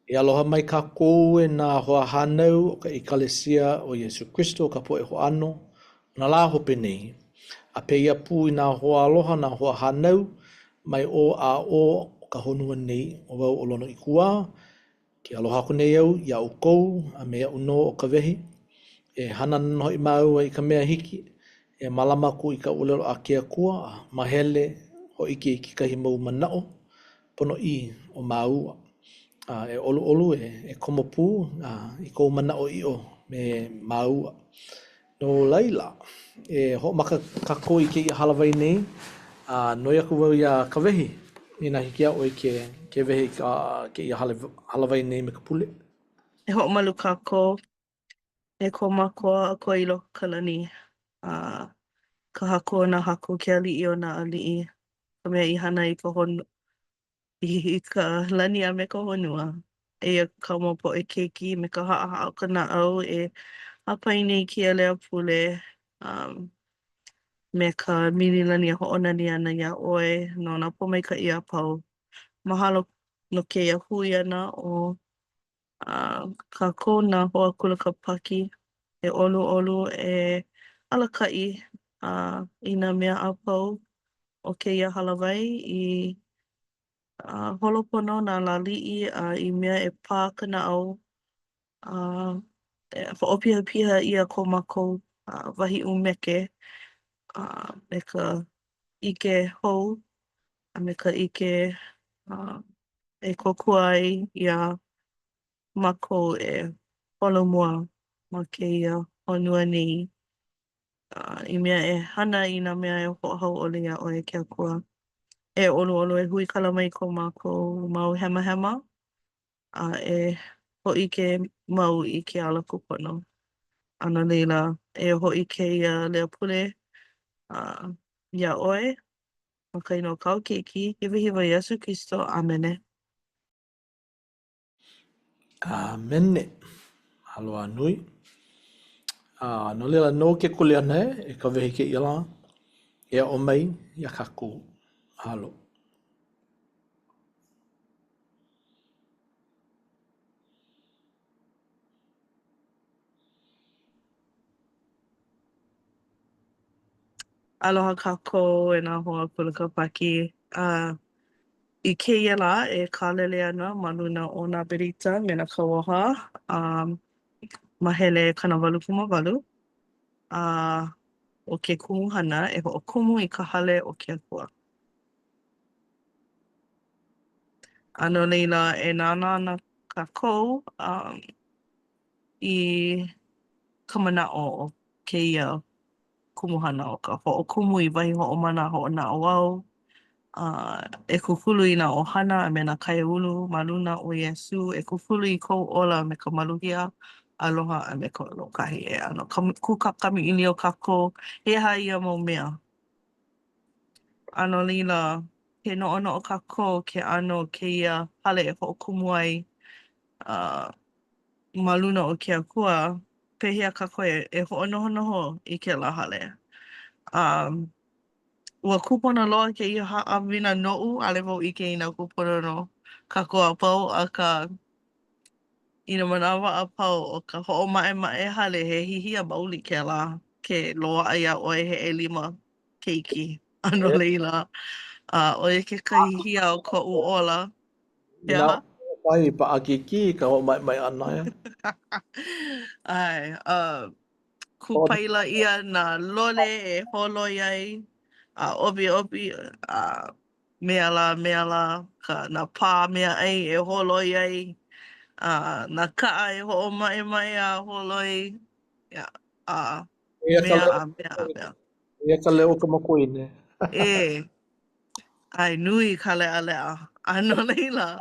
E aloha mai kākou e nā hoahānau o ka ʻEkalesia o Iesū Kristo ka poʻe hoʻāno o nā lā hope nei, a pēia pū i nā hoaaloha, nā hoahānau mai ʻō a ʻō o ka honua nei. ʻO wau ʻo Lonoikuā, ke aloha aku nei au iā ʻoukou a me iaʻu nō ʻo Kawehi. E hana ana nō hoʻi māua i ka mea hiki e mālama aku i ka ʻōlelo a ke Akua a mahele hōʻike i kekahi mau manaʻo ponoʻī o māua. A e ʻoluʻolu e, e komo pū a, i kou manaʻoʻiʻo me māua. No laila, e hoʻomaka kākou i kēia hālāwai nei, a noi aku wau iā Kawehi, inā hiki iā ʻoe ke, ke wehe i ka, kēia hālāwai nei me ka pule. E hoʻomalu kākou e ko mākou Akua i loko o ka lani, a ka Haku o nā haku, ke Aliʻi o nā aliʻi, ka mea i hana i ka honu, i ka lani a me ka honua. Eia kāu mau poʻe keiki me ka haʻahaʻa o ka naʻau e hāpai nei i kēia leo pule um, me ka mililani e hoʻonani ana iā ʻoe no nā pōmaikaʻi a pau. Mahalo no kēia hui ʻana o uh, kākou nā hoa kula Kāpaki e ʻoluʻolu e alakaʻi uh, i nā mea a pau o kēia hālāwai i uh, holopono nā lāliʻi a i mea e pā ka naʻau a uh, e hoʻopihapiha ʻia ko mākou uh, wahi ʻumeke uh, me ka ʻike hou a me ka ʻike uh, e kōkua ai iā mākou e holomua ma kēia honua nei, uh, i mea e hana i nā mea e hoʻohauʻoli iā ʻoe e ke Akua. E ʻoluʻolu e huikala mai ko mākou mau hemahema a e hōʻike mau i ke ala kūpono. A no laila, e hoʻi kēia leo pule uh, iā ʻoe Ma ka inoa o kāu Keiki hiwahiwa Iesū Kristo. ʻĀmene. ʻĀmene. Mahalo a nui. A no laila, nou ke kuleana e, e Kawehi kēia lā, e aʻo mai iā kākou. Mahalo. Aloha kākou e nā hoa kula Kāpaki. Uh, i kēia lā e kālele ana ma luna o nā berita me nā kauoha um, mahele 88 a ʻo ke kumuhana e hoʻokumu i ka hale o ke Akua. A no laila, e nānā ana kākou um, i ka manaʻo o kēia kumuhana ʻo ka hoʻokumu i wahi hoʻomana hoʻonaʻauao, a e kūkulu i nā ʻohana a me nā kaiāulu ma luna o Iesū, e kūkulu i kou ola me ka maluhia, aloha a me ka lōkahi. E ʻano kūkā kamaʻilio kākou, he aha ia mau mea? A no laila, ke noʻonoʻo kākou ke ʻano o kēia hale e hoʻokumu ai uh, ma luna o ke Akua, pehea kākou e, e hoʻonohonoho i kēlā hale? Um, ua kūpono loa kēia haʻawina noʻu, ʻaʻole wau ʻike inā kūpono no kākou a pau, akā i nā manawa a pau ʻo ka hoʻomaʻemaʻe hale, he hihia maoli kēlā ke loaʻa iā ʻoe he ʻelima keiki. A no laila, uh, ʻo ia kekahi hihia o koʻu ola. He aha? Inā paʻakikī ka hoʻomaʻemaʻe ʻana, ʻeā? ʻAe, uh, kūpaila ʻia nā lole e holoi ai, a ʻopiʻopi, a mea lā, mea lā, ka, nā pā meaʻai e holoi ai, a nā kaʻa e hoʻomaʻemaʻe a holoi, yeah, a mea a mea a mea. Eia ka leo o ka makuahine. ʻĒ. ʻAe, nui ka leʻaleʻa. A no laila.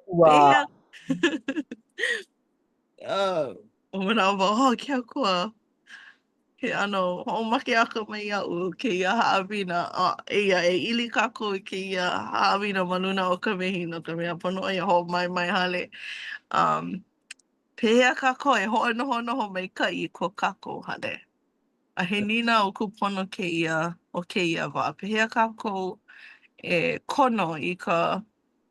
Ua. Pehea. Uh, manaʻo wau, oh, ke Akua. He ʻano hoʻomake akamai iaʻu kēia haʻawina. A eia, e ili kākou i kēia haʻawina ma luna o Kawehi no ka mea pono ʻo ia hoʻomaʻemaʻe hale. Um, Pehea kākou e hoʻonohonoho maikaʻi i ko kākou hale? A he nīnau kūpono kēia o kēia wā. Pehea kākou e kono i ka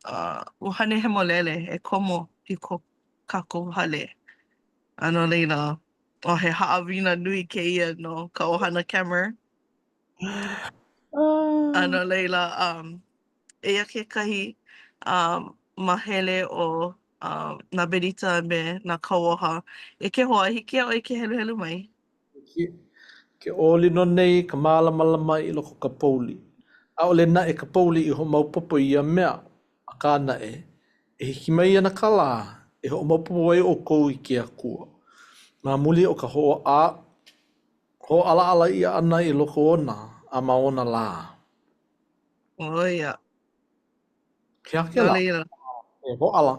uh, ʻUhane Hemolele e komo i ko kākou hale. A no laila, oh, he haʻawina nui kēia no ka ʻohana Kemmer. A no laila, um, eia kekahi um, mahele o um, nā berita a me nā kauoha. E ke hoa, hiki iā ʻoe ke heluhelu mai. Hiki. Ke ʻōlino nei ka mālamalama i loko o ka pouli. ʻAʻole naʻe ka pouli i hoʻomaopopo i ia mea, akā naʻe, e hiki mai ana ka lā e hoʻomaopopo ai ʻoukou i ke Akua, ma muli o ka hoʻā hoʻālaʻala ʻia ʻana i loko ona a ma ona lā. ʻO ia. He aha kēlā? No laila. E hōʻala.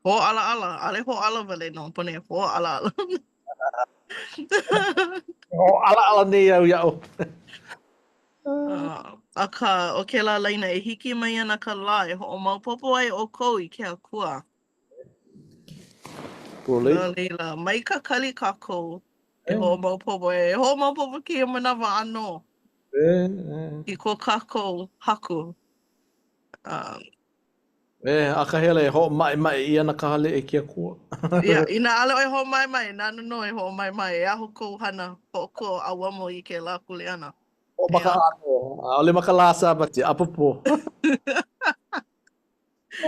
Hōʻalaʻala, ʻaʻole hōʻala wale nō, pono e hōʻalaʻala. E hōʻalaʻala nei au iaʻu. Uh, akā, ʻo kēlā laina e hiki mai ana ka lā e hoʻomaopopo ai ʻoukou i ke Akua. No laila, mai kakali kākou e hoʻomaopopo, e hoʻomaopopo kēia manawa ʻānō i ko kākou Haku. Um, E, akahele e hoʻomaʻemaʻe ʻia ana ka hale e ke Akua. Ia, inā ʻaʻole ʻoe hoʻomaʻemaʻe, nāna nō e hoʻomaʻemaʻe, e aho kou hana hoʻokō ʻauamo i kēlā kuleana. Hoʻomaka ʻānō, ʻaʻole ma ka lā Sābati, ʻapōpō.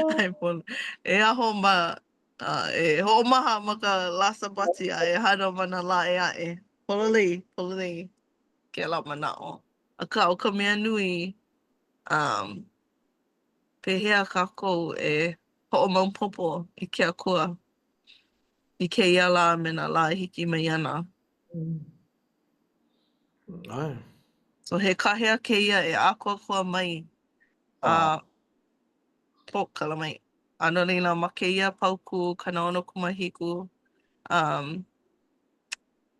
ʻAe pono. E aho ma, uh, e hoʻomaha ma ka lā Sābati a e hana ma nā lā ʻē aʻe. Pololei, pololei kēlā manaʻo. Akā, ʻo ka mea nui, um, pehea kākou e hoʻomaopopo i ke Akua i kēia lā me nā lā e hiki mai ana? ʻAe. So he kāhea kēia e ʻākoakoa mai a pōkala mai. A no laila, ma kēia paukū 67, um,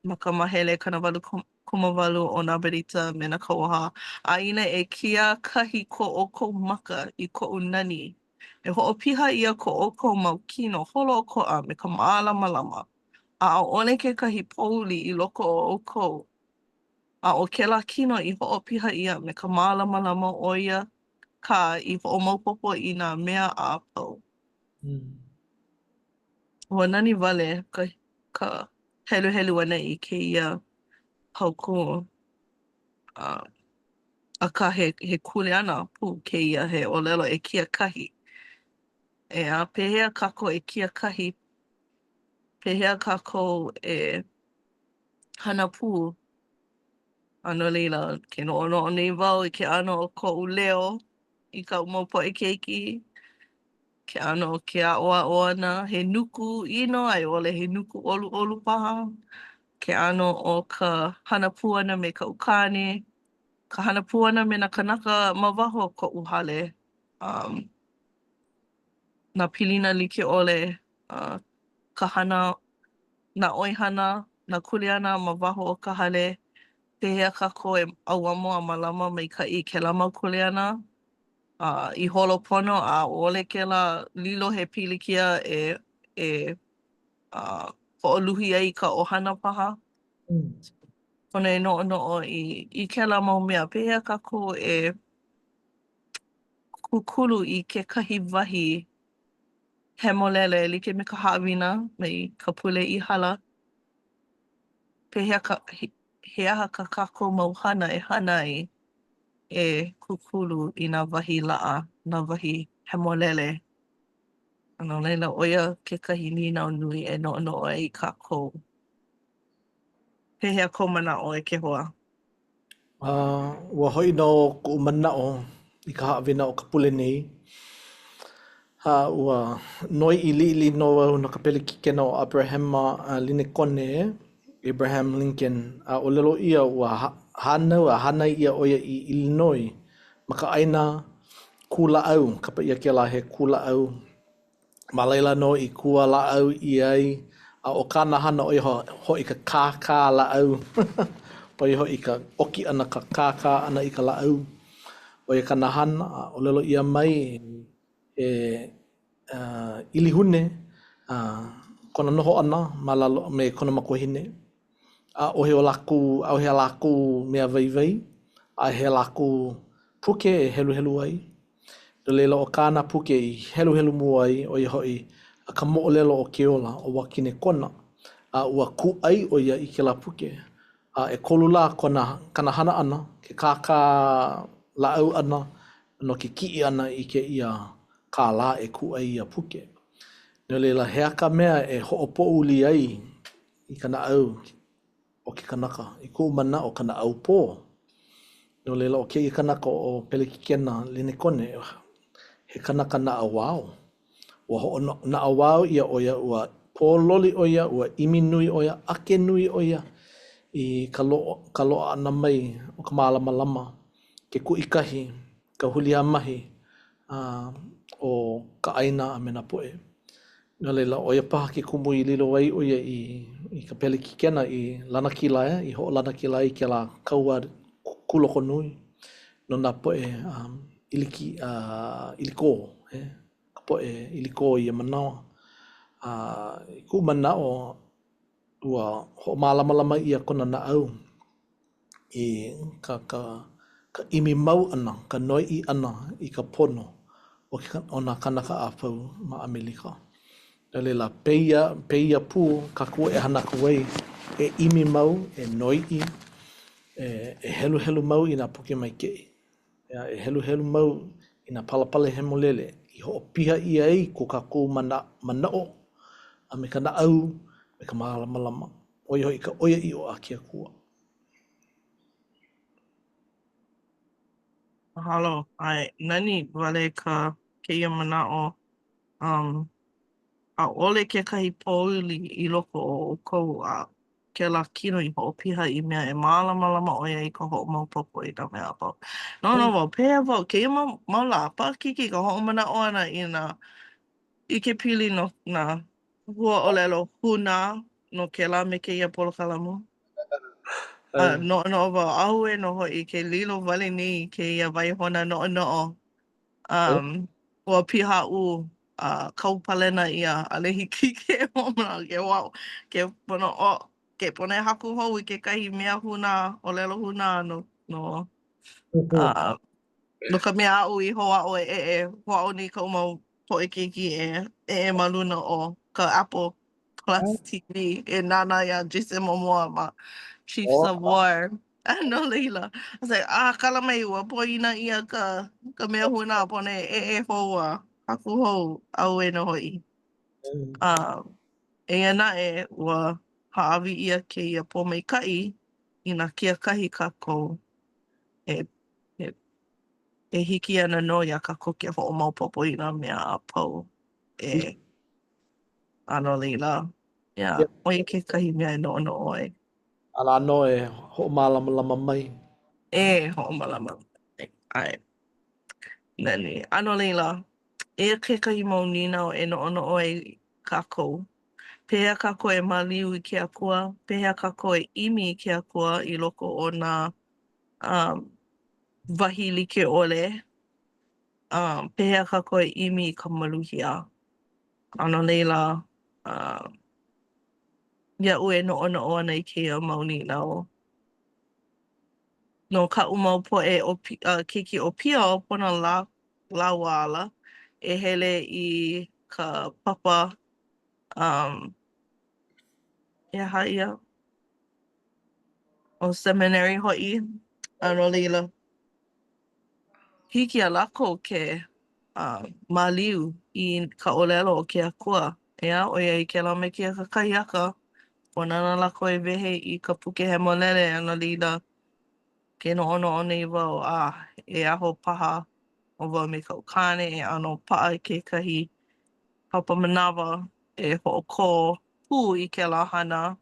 ma ka mahele 88 o nā berita me nā kauoha, a inā e kiakahi ko ʻoukou maka i koʻu nani, e hoʻopiha ʻia ko ʻoukou mau kino holoʻokoʻa me ka mālamalama, a ʻaʻole kekahi pouli i loko o ʻoukou, a ʻo kēlā kino i hoʻopiha ʻia me ka mālamalama ʻo ia ka i hoʻomaopopo i nā mea a pau. Ua nani wale ka, ka heluhelu ʻana i kēia paukū. Uh, akā he, he kuleana pū kēia, he ʻōlelo e kiakahi. ʻEā, pehea kākou e kiakahi? Pehea kākou e hana pū? A no laila, ke noʻonoʻo nei wau i ke ʻano o koʻu leo i kaʻu mau poʻe keiki, ke ʻano o ke aʻoaʻo ʻana, he nuku ʻino a i ʻole he nuku ʻoluʻolu paha, ke ʻano o ka hana pū ʻana me kaʻu kāne, ka hana pū ʻana me nā kānaka ma waho o koʻu hale, um, nā pilina like ʻole, uh, ka hana, nā ʻoihana, nā kuleana ma waho o ka hale, pehea kākou e ʻauamo a mālama maikaʻi i kēlā mau kuleana, a i holo pono a ʻaʻole kēlā lilo he pilikia e e uh, hoʻoluhi ai i ka ʻohana paha. Pono e noʻonoʻo i, i kēlā mau mea. Pehea kākou e kūkulu i kekahi wahi hemolele e like me ka haʻawina mai ka pule i hala? Pehea ka, he aha kā kākou mau hana e hana ai e kūkulu i nā wahi laʻa, nā wahi hemolele? A no laila, ʻo ia kekahi nīnau nui e noʻonoʻo ai kākou. Pehea kou manaʻo e ke hoa? Uh, ua hoʻi nō kuʻu manaʻo i ka haʻawina o ka pule nei. A ua noiʻi liʻiliʻi nō au no ka pelekikena ʻo ʻAberahama Linekone, Abraham Lincoln, a ʻōlelo ʻia ua hānau a hānai ʻia ʻo ia i Illinois ma ka ʻāina kūlāʻau, kapa ʻia kēlā he kūlāʻau. Ma laila nō i kua lāʻau ʻia ai, a ʻo kāna hana ʻo ia hoʻi ka kākā lāʻau, ʻo ia hoʻi ka ʻoki ʻana, ka kākā ʻana i ka lāʻau. ʻO ia kāna hana, a ʻōlelo ʻia mai he ʻilihune kona noho ʻana ma lalo me kona makuahine. ʻAʻohe o lākou, ʻaʻohe a lākou mea waiwai, ʻaʻohe a lākou puke e heluhelu ai. No laila, ʻo kāna puke i heluhelu mua ai, ʻo ia hoʻi Ka Moʻolelo o ke Ola o Wakinekona, a ua kūʻai ʻo ia i kēlā puke. A ʻekolu lā kona, kāna hana ʻana, ke kākā lāʻau ʻana no ke kiʻi ʻana i kēia kālā e kūʻai ia puke. No laila, he aha ka mea e hoʻopouli ai i ka naʻau o ke kanaka? I kuʻu manaʻo, ka naʻaupō. No laila, ʻo kēia kanaka ʻo Pelekikena Linekone, he kanaka naʻauao. Ua hoʻonaʻauao ʻia ʻo ia, ua pōloli ʻo ia, ua ʻimi nui ʻo ia, ʻake nui ʻo ia i ka lo ka loaʻa ʻana mai o ka mālamalama, ke kuʻikahi, ka huliāmahi, a o ka ʻāina a me nā poʻe. No laila, ʻo ia paha ke kumu i lilo ai ʻo ia i, i ka pelekikena i lanakila ai, i hoʻolanakila ai i kēlā kaua kūloko nui no nā poʻe um, ʻiliki, uh, ʻilikō, eh? ka poʻe ʻilikō i ia manawa. A i kuʻu manaʻo, ua hoʻomālamalama ʻia kona naʻau i ka, ka, ka ʻimi mau ʻana, ka noiʻi ʻana i ka pono o, ke, o nā kānaka a pau ma ʻAmelika. No laila, pēia, pēia pū kākou e hana aku ai, e ʻimi mau, e noiʻi, e, e heluhelu mau i nā puke maikaʻi. ʻEā, e heluhelu mau i nā palapala hemolele i hoʻopiha ʻia ai ko kākou mana, manaʻo a me ka naʻau me ka mālamalama, ʻo ia hoʻi ka ʻoiaʻiʻo a ke Akua. Mahalo. ʻAe, nani wale ka kēia manaʻo. Um, ʻaʻole kekahi pouli i loko o ʻoukou a kēlā kino i hoʻopiha i mea e mālamalama ʻoe ai i ka hoʻomaopopo i nā mea a pau. Noʻonoʻo wau, pehea wau, kēia mau, mau lā, paʻakikī ka hoʻomanaʻo ʻana i nā ʻikepili no nā huaʻōlelo hūnā no kēlā me kēia polokalamu. A noʻonoʻo wau, auē nō hoʻi ke lilo wale nei kēia waihona noʻonoʻo. Um, ua pihaʻū a kau palena ʻia, ʻaʻole hiki ke hoʻomanaʻo, ke hoʻāʻo, ke pono, oh, ke pono e haku hou i kekahi mea hūnā, ʻōlelo hūnā no, no, uh, no ka mea aʻu i hoʻāʻo e eʻe, hoʻāʻo nei kaʻu mau poʻe keiki e eʻe ma luna o ka Apple Plus TV e nānā iā Jason Momoa ma Chiefs of War. A no laila, I was like, ah, kala mai, ua poina ʻia ka, ka mea hūnā, pono e eʻe hou a haku hou, auē nō hoʻi. Um, eia naʻe, ua hāʻawi ʻia kēia pōmaikaʻi inā kiakahi kākou e, e e hiki ana nō iā kākou ke hoʻomaopopo i nā mea a pau e a no laila, yeah, ʻo ia kekahi mea e noʻonoʻo ai. A lā nō e hoʻomālamalama mai. E hoʻomālamalama mai, ʻae. Nani. A no laila, eia kekahi mau nīnau e noʻonoʻo ai kākou. Pehea kākou e māliu i ke Akua? Pehea kākou e ʻimi i ke Akua i loko o nā um, wahi like ʻole? Um, pehea kākou e ʻimi i ka maluhia? A no laila, uh, iaʻu e noʻonoʻo ana i kēia mau nīnau, no kaʻu mau poʻe ʻōpi- uh, keiki ʻōpio, pono lā, lāua ala e hele i ka papa um, he aha ia? ʻO seminary hoʻi, a no laila, hiki iā lākou ke uh, māliu i ka ʻōlelo o ke Akua, ʻeā, ʻoiai kēlā me kēia kakahiaka, pono ana lākou e wehe i ka puke hemolele, a no laila, ke noʻonoʻo nei wau, a e aho paha ʻo wau me kaʻu kāne e ʻano paʻa i kekahi papa manawa e hoʻokō pū i kēlā hana,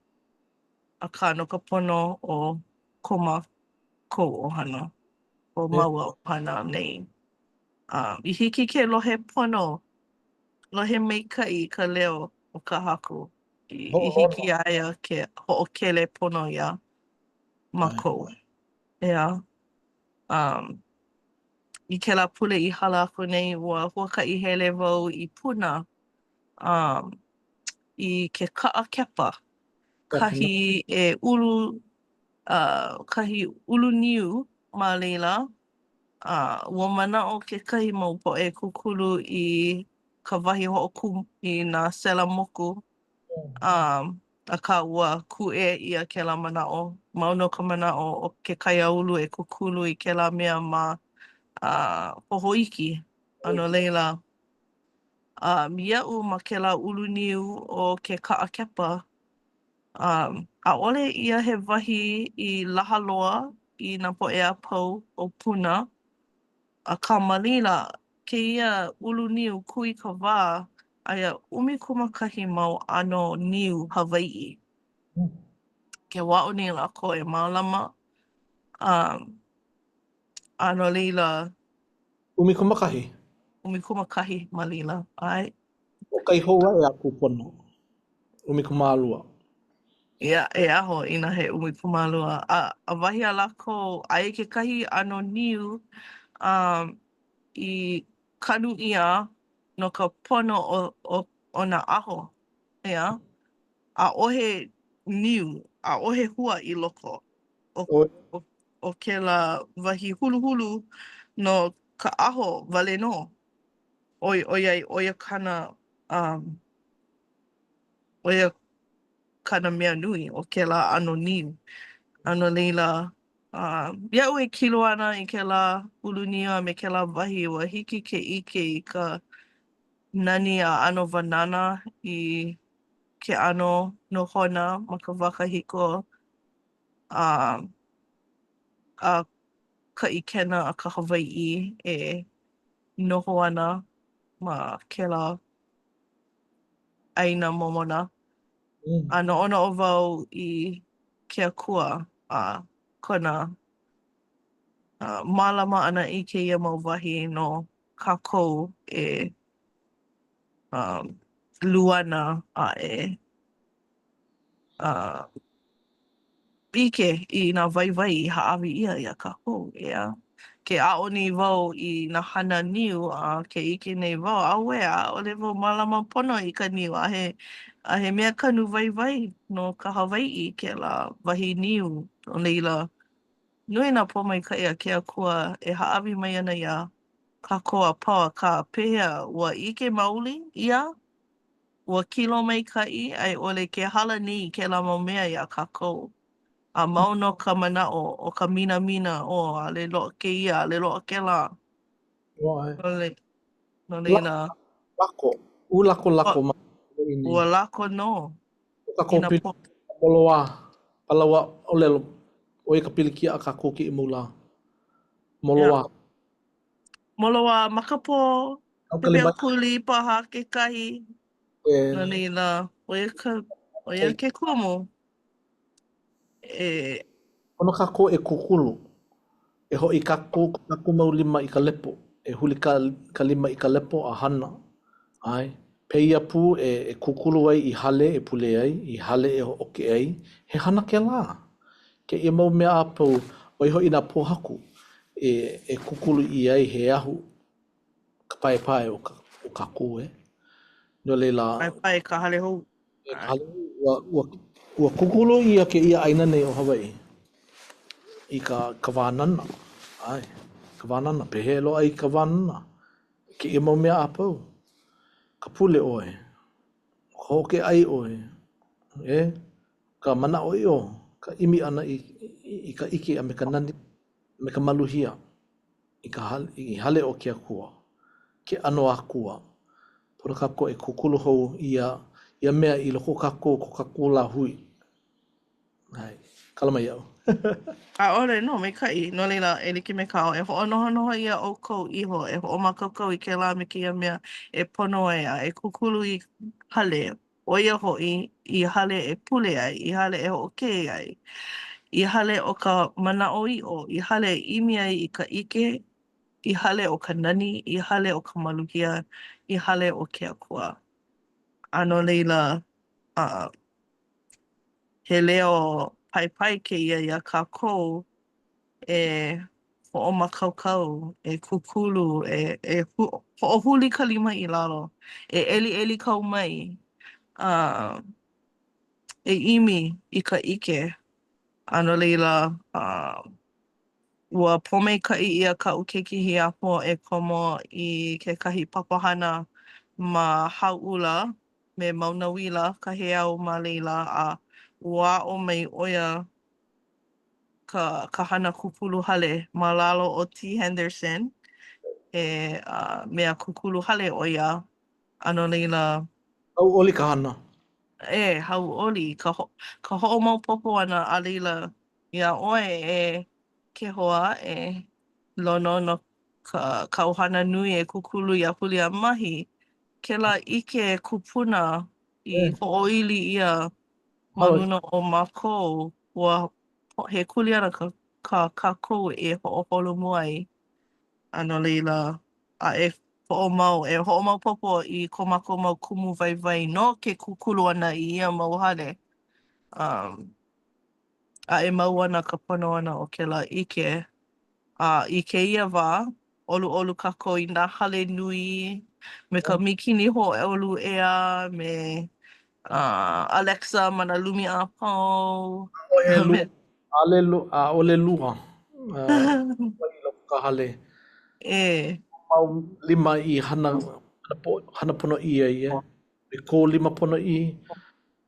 akā no ka pono o ko mākou ʻohana, ko māua ʻohana nei. Um, i hiki ke lohe pono, lohe maikaʻi i ka leo o ka Haku, i, i hiki iā ia ke hoʻokele pono iā mākou. ʻEā. Um, i kēlā pule i hala aku nei, ua huakaʻi hele wau i Puna, um, i ke kaʻa kepa, kahi e ulu, uh, kahi ulu niu ma laila. A ua manaʻo kekahi mau poʻe kūkulu i ka wahi hoʻokū i nā sela moku, um, akā ua kūʻē ʻia kēlā manaʻo. Mau nō ka manaʻo o ke kaiāulu e kūkulu i kēlā mea ma uh, Pohoiki. A no laila, um, iaʻu ma kēlā ulu niu o ke kaʻa kepa, um, ʻaʻole ia he wahi i laha loa i nā poʻe a pau o Puna, akā ma laila, kēia ulu niu kūikawā, aia 11 mau ʻano niu Hawaiʻi. Ke aʻo nei lākou e mālama, um, a no laila... 11? 11 ma laila, ʻae. Hoʻokahi hou aʻe a kūpono. 12. Ia, e aho inā he 12. A, a wahi a lākou, aia kekahi ʻano niu um, i kanu ʻia no ka pono o, o, o nā aho, ʻeā? ʻAʻohe niu, ʻaʻohe hua i loko o, o, o kēlā wahi huluhulu no ka aho wale nō. ʻOi, ʻoiai, ʻo ia kāna, um, ʻo ia kāna mea nui, ʻo kēlā ʻano niu. A no laila, uh, iaʻu e kilo ana i kēlā ulu niu a me kēlā wahi, ua hiki ke ʻike i ka nani a ʻano wānana i ke ʻano nohona ma ka wā kahiko a a ka ʻikena a ka Hawaiʻi e noho ana ma kēlā ʻāina momona. A noʻonoʻo wau i ke Akua a kona mālama ʻana i kēia mau wahi no kākou e luana a e ʻike i nā waiwai i hāʻawi ʻia iā kākou, ʻeā? Ke aʻo nei wau i nā hana niu a ke ʻike nei wau, auē, ʻaʻole wau mālama pono i ka niu a he a he mea kanu waiwai no ka Hawaiʻi kēlā wahi niu. No laila, nui nā pōmaikaʻi a ke Akua e hāʻawi mai ana iā kākou a pau, akā, pehea, ua ʻike maoli ʻia? Ua kilo maikaʻi a i ʻole ke hala nei kēlā mau mea iā kākou. A mau nō ka manaʻo o ka minamina, oh, ʻaʻole loaʻa kēia, ʻaʻole loaʻa kēlā. No laila. Lako. Ulakolako ma Hawaiʻi nei. Ua lako nō. ʻO kākou pilikia, moloā, palaoa ʻōlelo, ʻo ia ka pilikia a kākou kēia mau lā. Moloā. Moloā, makapō, pepeakuli paha kekahi. No laila, ʻo ia ka, ʻo ia ke kumu e. Pono kākou e kūkulu, e hoʻi kākou, ko kākou mau lima i ka lepo, e huli ka, ka lima i ka lepo a hana, ʻae. Pēia pū e, e kūkulu ai i hale e pule ai, i hale e hoʻokiʻe ai, he hana kēlā. Kēia mau mea a pau, ʻo ia hoʻi nā pōhaku e, e kūkulu ʻia ai he ahu ka paepae o ka, o kākou e. No laila. Paepae ka hale hou. E ka hale hou. Ua, ua, ua kūkulu ʻia kēia ʻāina nei o Hawaiʻi i ka, ka wānana. ʻAe, ka wānana. Pehea e loaʻa ai ka wānana? Kēia mau mea a pau. Ka pule ʻoe, ka hoʻokiʻe ʻai ʻoe, e? Ka manaʻoʻiʻo, ka ʻimi ʻana i, i ka ʻike a me ka nani, a me ka maluhia i ka hale, i hale o ke Akua, ke ʻano akua. Pono kākou e kūkulu hou ia, ia mea i loko o kākou, ko kākou lāhui. ʻAe, kala mai iaʻu. ʻAʻole nō, maikaʻi. No laila, e like me kāu, e hoʻonohonoho iā ʻoukou iho, e hoʻomākaukau i kēlā me kēia mea e pono ai, a e kūkulu i hale, ʻo ia hoʻi, i hale e pule ai, i hale e hoʻokē ai, i hale o ka manaʻoʻiʻo, i hale e ʻimi ai i ka ʻike, i hale o ka nani, i hale o ka maluhia, i hale o ke Akua. A no laila, uh, he leo paipai kēia iā kākou e hoʻomākaukau, e kūkulu, e, e hoʻohuli ka lima i lalo, e ʻeliʻeli kau mai, a e ʻimi i ka ʻike. A no laila, uh, Ua pōmaikaʻi ʻia kaʻu keiki hiapo e komo i kekahi papahana ma Hauʻula me Maunawila, ka heiau ma laila, a ua aʻo mai ʻo ia ka ka hana kūkulu hale ma lalo o T. Henderson. He mea kūkulu hale ʻo ia, a no laila. Hauʻoli ka hana. E, hauʻoli ka ho ka hoʻomaopopo ʻana a laila iā ʻoe e ke hoa aʻe Lono no ka kāu hana nui e kūkulu iā Huliāmahi, kēlā ʻike kupuna i hoʻoili ʻia ma luna o mākou, ua he kuleana kā kākou e hoʻoholomua ai. A no laila, a e hoʻomau, e hoʻomaopopo i ko mākou mau kumu waiwai no ke kūkulu ʻana i ia mau hale. Um, a e mau ana ka pono ʻana o kēlā ʻike. A i kēia wā, ʻoluʻolu kākou i nā hale nui me ka mīkini hōʻolu ea, me uh, Alexa ma nā lumi a pau. ʻAʻohe lua, ʻaʻole lua, ʻaʻole lua. Uh, i loko ka hale. E. Mau lima i hana, hana ponoʻī ai, e. Me kō lima ponoʻī.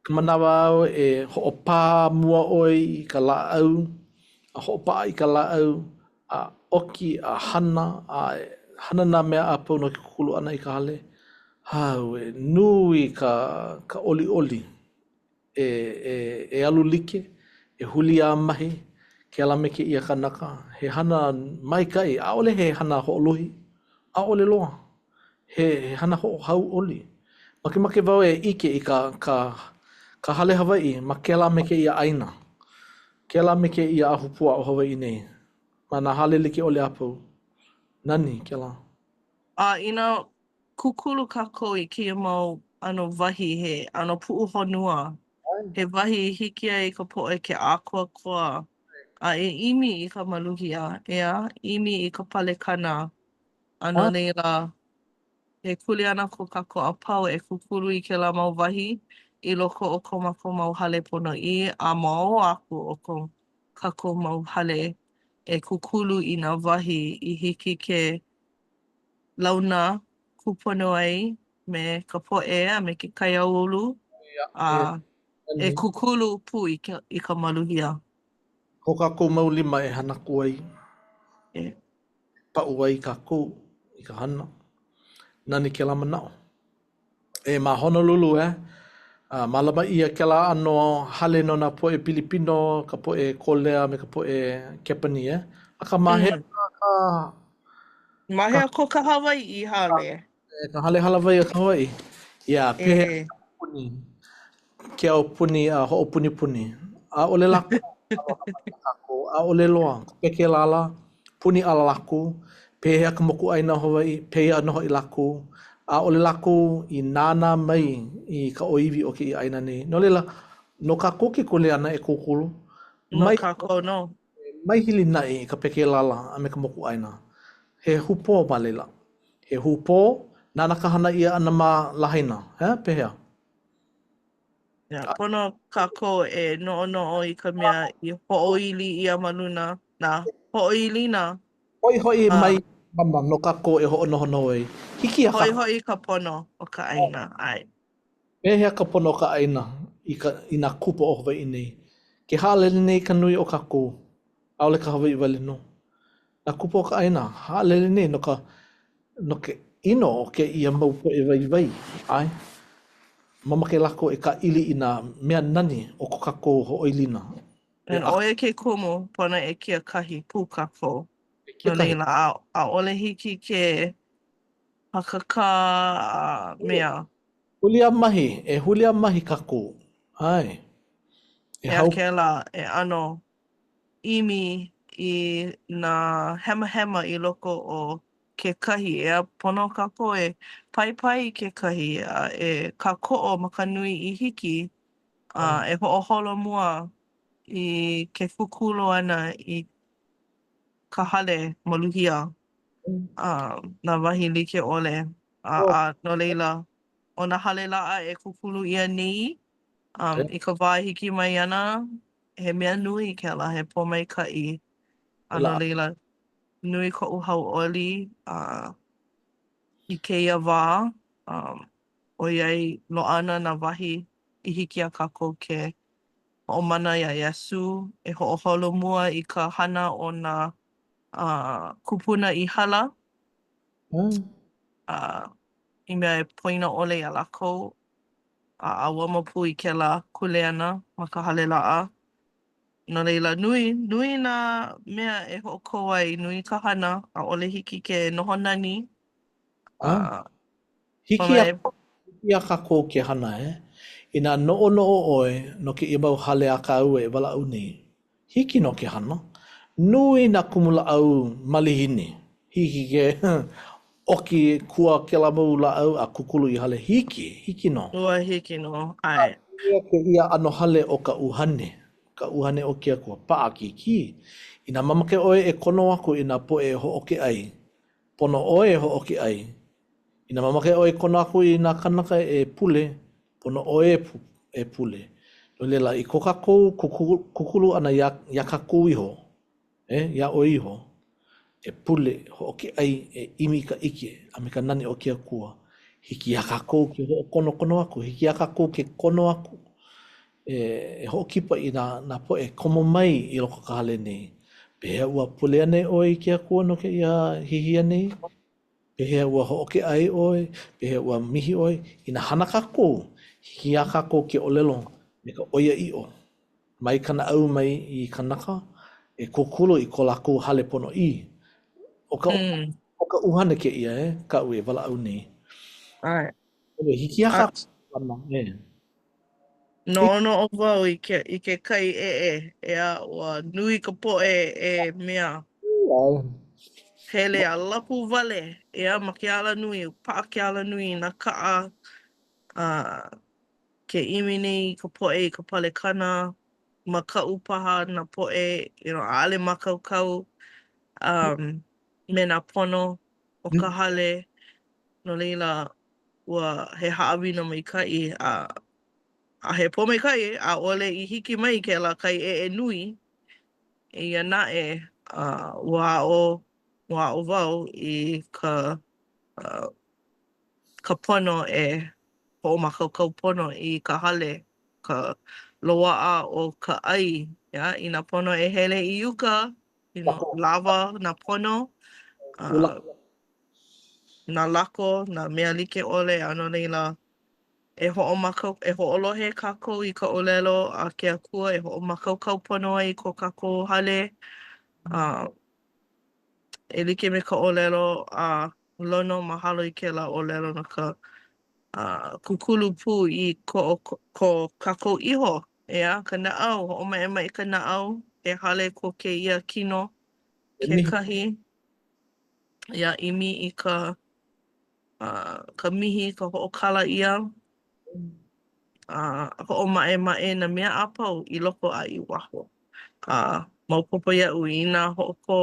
Ka manawa au e hoʻopā mua ʻoe i ka lāʻau, a hoʻopaʻa i ka lāʻau, a ʻoki, a hana, a hana nā mea a pau no ke kūkulu ʻana i ka hale. Auē, nui ka ka ʻoliʻoli e e e alu like, e huliāmahi kēlā me kēia kanaka. He hana maikaʻi, ʻaʻole he hana hoʻoluhi, ʻaʻole loa. He hana hoʻohauʻoli. Makemake wau e ʻike i ka ka ka hale Hawaiʻi ma kēlā me kēia ʻāina, kēlā me kēia ahupuaʻa o Hawaiʻi nei, ma nā hale like ʻole a pau. Nani kēlā. A inā kūkulu kākou i kēia mau ʻano wahi, he ʻano puʻuhonua, he wahi i hiki ai i ka poʻe ke ʻākoakoa a e ʻimi i ka maluhia, ʻeā, ʻimi i ka palekana. A no laila, he kuleana ko kākou a pau e kūkulu i kēlā mau wahi i loko o ko mākou mau hale ponoʻī a ma ʻō aku o ko kākou mau hale e kūkulu i nā wahi i hiki ke launa kūpono ai me ka poʻe a me ke kaiāulu a e kūkulu pū i ka, i ka maluhia. Ko kākou mau lima e hana aku ai. E. Paʻu ai kākou i ka hana. Nani kēlā manaʻo. E ma Honolulu, eh? A mālama ʻia kēlā ʻano hale no nā poʻe Pilipino, ka poʻe Kōlea, me ka poʻe Kepanī, eh? Akā ma hea Mm. ka, Ma ka, hea ko ka Hawaiʻi hale? ka hale hālāwai a ka Hawaiʻi? Yeah, pehea E. ke aupuni, ke aupuni a hoʻopunipuni. ʻAʻole lākou aloha mai iā kākou, ʻaʻole loa. Ka pekelala, puni ala lākou. Pehea ka mokuʻāina o Hawaiʻi, pēia nō hoʻi lākou. ʻAʻole lākou i nānā mai i ka ʻōiwi o kēia ʻāina nei. No laila, no kākou ke kuleana e kūkulu, No mai, kākou nō. mai hilinaʻi i ka pekelala a me ka mokuʻāina. He hūpō ma laila. He hūpō nāna ka hana ʻia ʻana ma Lahaina, he pehea? Yeah, pono kākou e noʻonoʻo i ka mea i hoʻoili ʻia ma luna, nā hoʻoilina. Hoihoi mai mana no kākou e hoʻonohonoho ai. Hiki iā kākou. Hoihoi ka pono o ka ʻāina, ʻae. Pehea ka pono o ka ʻāina i ka i nā kupa o Hawaiʻi nei? Ke haʻalele nei ka nui o kākou, ʻaʻole ka Hawaiʻi wale nō. Nā kupa o ka ʻāina, haʻalele nei no ka no ke ʻino o kēia mau poʻe waiwai, ʻae. Mamake lākou e kāʻili i nā mea nani o ko kākou hoʻoilina. And ʻo ia ke kumu, pono e kiakahi pū kākou. E No kiakahi. laila, ʻaʻole hiki ke hakakā a mea. Huliāmahi, e huliāmahi kākou, ʻae. E Eia hau. kēlā e ʻano ʻimi i nā hemahema i loko o kekahi, ʻeā, pono kākou e paipai i kekahi a e kākoʻo ma ka nui i hiki a e hoʻoholomua i ke kūkulu ʻana i ka hale maluhia a nā wahi like ʻole. A, a no laila, ʻo nā hale laʻa e kūkulu ʻia nei um, i ka wā e hiki mai ana, He mea nui kēlā, he pōmaikaʻi. A no laila, nui koʻu hauʻoli uh, i kēia wā, um, ʻoiai loaʻa ana nā wahi i hiki iā kākou ke hoʻomana iā Iesū, e hoʻoholomua i ka hana o nā uh, kūpuna i hala. Mm. Uh, i mea e poina ʻole iā lākou a ʻauamo pū i kēlā kuleana ma ka hale laʻa. No laila, nui, nui nā mea e hoʻokō ai, nui ka hana, ʻaʻole hiki ke noho nani. Uh, hiki iā, hiki iā kākou ke hana, eh? Inā noʻonoʻo ʻoe no kēia mau hale a kāua e walaʻau nei, hiki nō ke hana. Nui nā kumulāʻau malihini. Hiki ke ʻoki kua kēlā mau lāʻau a kūkulu i hale. Hiki, hiki nō. Ua hiki nō, ʻae. A kēia ʻano hale o ka ʻuhane, ka ʻuhane o ke Akua, paʻakikī. Inā mamake ʻoe e kono aku i nā poʻe e hōʻoki ʻai, pono ʻoe e hōʻoki ʻai. Inā mamake ʻoe e kono aku i nā kānaka e pule, pono ʻoe e pule. No laila, i ko kākou kūkulu ʻana iā, iā kākou iho, E, iā ʻoe iho, e pule, hōʻoki ʻai, e ʻimi i ka ʻike a me ka nani o ke Akua. Hiki iā kākou ke hoʻokonokono aku, hiki iā kākou ke kono aku, e, e hoʻokipa i nā, nā poʻe komo mai i loko o ka hale nei. Pehea ua pule anei ʻoe i ke Akua no kēia hihia nei? Pehea ua hōʻoki ʻai ʻoe? Pehea ua mihi ʻoe? Inā hana kākou, hiki iā kākou ke ʻōlelo me ka ʻoiaʻiʻo. Mai ka naʻau mai i kanaka e kūkulu i ko lākou hale ponoʻī. ʻO ka, mm. ʻo ka ʻuhane kēia, eh, kaʻu e walaʻau nei. ʻAe. E hiki iā kākou, e. Noʻonoʻo wau i ke, i ke kai eʻe, ʻeā, ua nui ka poʻe e mea. Hele a lapuwale, ʻeā, ma ke alanui, paʻa ke alanui i nā kaʻa, a ke ʻimi nei ka poʻe i ka palekana, makaʻu paha nā poʻe, you know, ʻaʻole mākaukau um, me nā pono o ka hale. No laila, ua he haʻawina maikaʻi a, a he pōmaikaʻi, ʻaʻole i hiki mai kēlā kai eʻe nui. Eia naʻe, uh, ua aʻo, ua aʻo wau i ka, uh, ka pono e hoʻomākaukau pono i ka hale, ka loaʻa o ka ʻai, yeah, inā pono e hele i uka, you know, lawa nā pono, uh, nā lako, nā mea like ʻole, a no laila, e hoʻomākau, e hoʻolohe kākou i ka ʻōlelo a ke Akua e hoʻomākaukau pono ai ko kākou hale, uh, e like me ka ʻōlelo a Lono, mahalo i kēlā ʻōlelo no ka uh, kūkulu pū i ko, ko, ko kākou iho, ʻeā, ka naʻau, hoʻomaʻemaʻe ka naʻau, he hale ko kēia kino kekahi, ia ʻimi i ka, uh, ka mihi, ka hoʻokala ʻia, a hoʻomaʻemaʻe nā mea a pau i loko a i waho. A maopopo iaʻu inā hoʻokō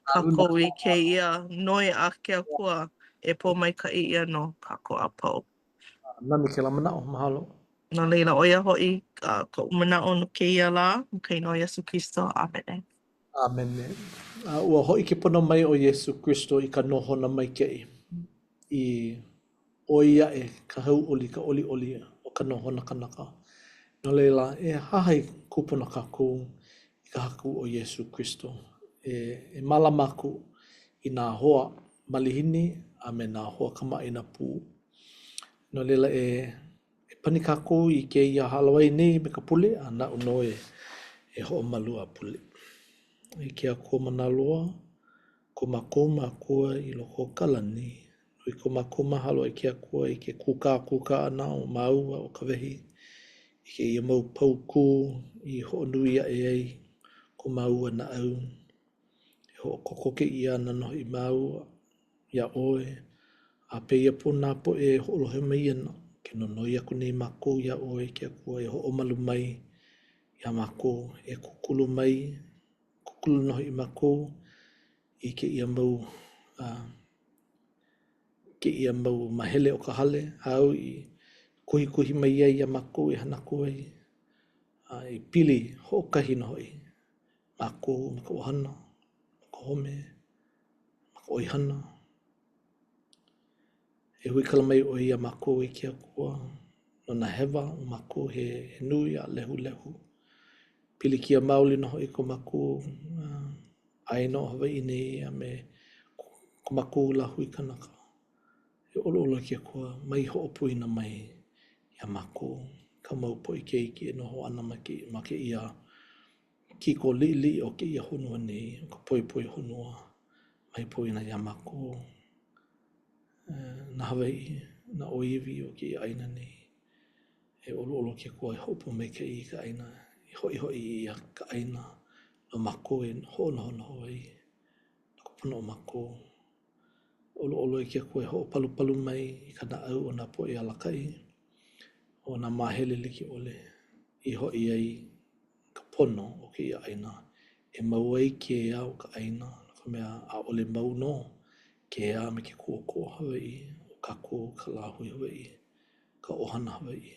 kākou i kēia noi a ke Akua e pōmaikaʻi ʻia nō kākou a pau. Nani kēlā manaʻo, mahalo. No laila, ʻo ia hoʻi koʻu manaʻo no kēia lā, ma ka inoa o Iesū Kristo. ʻĀmene. ʻĀmene. A ua hōʻike pono mai ʻo Iesū Kristo i ka nohona maikaʻi i ʻoi aʻe ka hauʻoli, ka ʻoliʻoli o ka nohona kanaka. No laila, e hahai kūpono kākou i ka Haku ʻo Iesū Kristo. E, e mālama aku i nā hoa malihini a me nā hoa kamaʻāina pū. No laila, e, e pani kākou i kēia hālāwai nei me ka pule, a naʻu nō e, e hoʻomalu a pule. E ke Akua mana loa, ko mākou Makua i loko o ka lani, Nui ko mākou mahalo e ke Akua i ke kūkākūkā ʻana o māua ʻo Kawehi i kēia mau paukū i hoʻonui aʻe ai ko māua naʻau. E hoʻokokoke ʻia ana nō hoʻi māua iā ʻoe, a pēia pū nā poʻe e hoʻolohe mai ana. Ke nonoi aku nei mākou iā ʻoe e ke Akua e hoʻomalu mai iā mākou, e kūkulu mai, kūkulu nō hoʻi mākou i kēia mau uh, kēia mau mahele o ka hale āu i kuhikuhi mai ai iā mākou e hana aku ai a i pili hoʻokahi nō hoʻi mākou me ka ʻohana. home, ma ka ʻoihana. E huikala mai ʻoe iā mākou e ke Akua, no nā hewa o mākou he nui a lehulehu. Pilikia maoli nō hoʻi ko mākou ʻāina o Hawaiʻi nei a me ko mākou lāhui kanaka. E ʻoluʻolu e ke Akua, mai hoʻopoina mai iā mākou, kāu mau poʻe keiki e noho ana ma kēia kiko liʻiliʻi o kēia honua nei, o ka poepoe honua, mai poina iā mākou, nā Hawaiʻi, nā ʻōiwi o kēia ʻāina nei. E ʻoluʻolu e ke Akua e hoʻopōmaikaʻi i ka ʻāina, i hoʻihoʻi ʻia ka ʻāina no mākou e hoʻonohonoho ai no ka pono o mākou. ʻOluʻolu e ke Akua e hoʻopalupalu mai i ka naʻau o nā poʻe alakaʻi o nā māhele like ʻole i hoʻi ai ka pono o kēia ʻāina e mau ai ke ea o ka ʻāina, no ka mea, ʻaʻole mau nō ke ea a me ke kūʻokoʻa Hawaiʻi o kākou ka lāhui Hawaiʻi, ka ʻohana Hawaiʻi.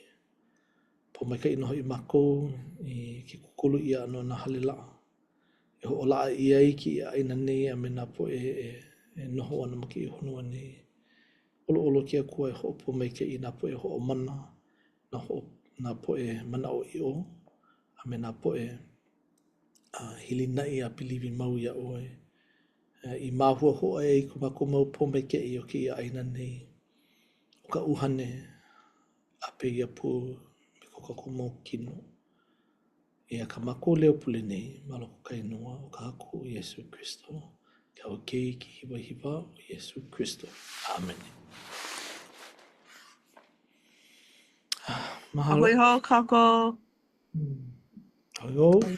Pōmaikaʻi nō hoʻi mākou i ke kūkulu ʻia ʻana o nā hale laʻa e hoʻolaʻa ʻia ai kēia ʻāina nei a me nā poʻe e noho ana ma kēia honua nei. ʻOluʻolu e ke Akua e hoʻopōmaikaʻi i nā poʻe hoʻomana, nā hoʻo, nā poʻe manaʻoʻiʻo a me nā poʻe hilinaʻi a piliwi mau iā ʻoe i māhuahua ai ko mākou mau pōmaikaʻi o kēia ʻāina nei, ʻo ka ʻuhane a pēia pū me ko kākou mau kino. Eia kā mākou leo pule nei ma loko o ka inoa o ka Haku Iesū Kristo, kāu Keiki hiwahiwa ʻo Iesū Kristo. ʻĀmene. Mahalo. A hui hou kākou. Hui hou.